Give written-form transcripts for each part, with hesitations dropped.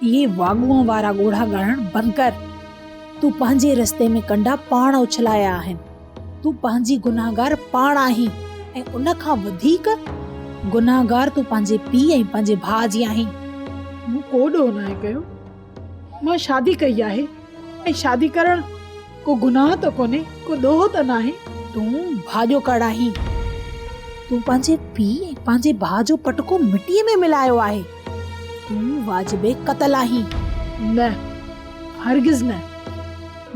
اهي واڳونء وارا ڳوڙها ڳاڙڻ بند ڪر. تون پنهنجي رستي ۾ ڪنڊا پاڻ اڇلايا آهن. تون پنهنجي گنهگار پاڻ آهين ۽ ان کان وڌيڪ گنهگار تون پنهنجي پيء ۽ پنهنجي ڀاء جي آهين. مون ڪو ڏوهه ناهي ڪيو. مان شادي ڪئي آهي ۽ شادي ڪرڻ ڪو گناهه ته ڪونهي، ڪو ڏوهه ته ناهي. تون ڀاڄوڪڙ آهين. تون پنهنجي پيء ۽ پنهنجي ڀاء جو پٽڪو مٽيء ۾ ملايو آهي. تون واجب قتل آهين. نه، هرگز نه.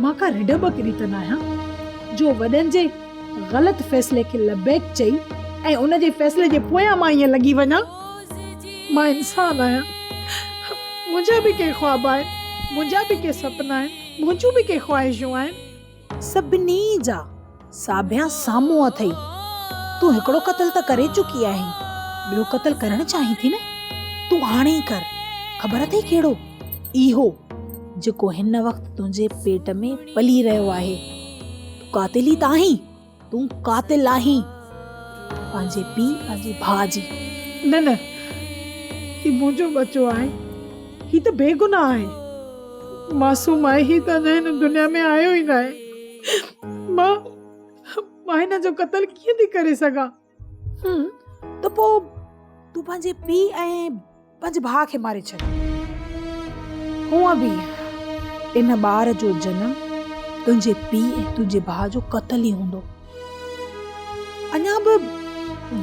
مان ڪا رڍ ٻڪري ته ناهيان، جو وڏن جي غلط فيصلي کي لبيڪ چئي ۽ ان جي فيصلي جي پويان مان ائين لڳي وڃان. مان انسان آهيان. منهنجا به ڪي خواب آهن، منهنجا به ڪي سپنا آهن، منهنجون به ڪي خواهشون آهن. سڀني جا ساڀيان سامهون اٿئي. تون هڪڙو قتل ته ڪري چڪي آهين، ٻيو قتل ڪرڻ چاهين ٿي نه؟ تون هاڻي ئي ڪر. خبر اٿئي ڪهڙو؟ اهو، جيڪو هن وقت تنهنجي پيٽ ۾ پلي رهيو آهي. تون قاتل ئي ته آهين. تون قاتل آهين. پنهنجي پيء، پنهنجي ڀاء جي. نه نه، هي منهنجو ٻچو آهي. هي ته بيگناهه آهي. معصوم آهي، هي ته اڃا هن دنيا ۾ آيو ئي ناهي. مان مان هن جو قتل ڪيئن ٿي ڪري سگهان؟ هم، ته پوء تون پنهنجي پيء ۽ پنهنجي ڀاء کي ماري ڇڏ. هونء به ان ٻار جو جنم تنهنجي پيء ۽ تنهنجي ڀاء جو قتل ئي هوندو. اڃا به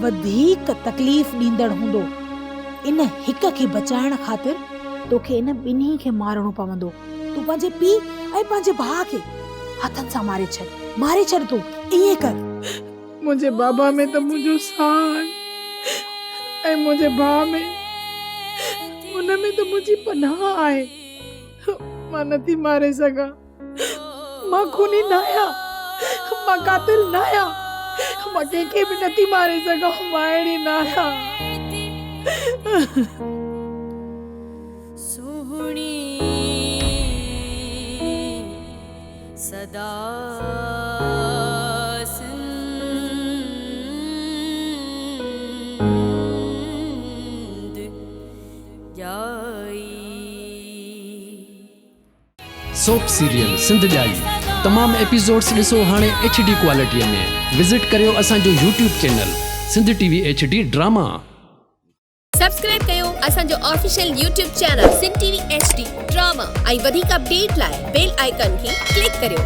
وڌيڪ تڪليف ڏيندڙ هوندو. ان هڪ کي بچائڻ خاطر توکي ان ٻنهي کي مارڻو پوندو. تون پنهنجي پيء ۽ پنهنجي ڀاء کي هٿن سان ماري ڇڏ. ماري ڇڏ تون، ائين ڪر. منهنجي بابا ۾ ته منهنجو ساهه آهي ۽ منهنجي ڀاء ۾ ان ۾ ته منهنجي پناهه آهي. مان نٿي ماري سگهان. مان خوني ناهيان. مان قاتل ناهيان. مان ڪنهن کي به نٿي ماري سگهان. مان اهڙي ناهيان. سهڻي سدا سنڌ ڄائي. سوپ سيريل سنڌ ڄائي تمام ايپيسوڊس ڏسو هاڻي ايڇ ڊي ڪوالٽي ۾ وزٽ ڪريو اسان جو YouTube channel Sindh T V H D drama. Subscribe ڪيو اسان جو official YouTube channel Sindh T V H D drama ۽ وڌيڪ اپڊيٽ لاء بيل آئيڪان کي ڪلڪ ڪريو.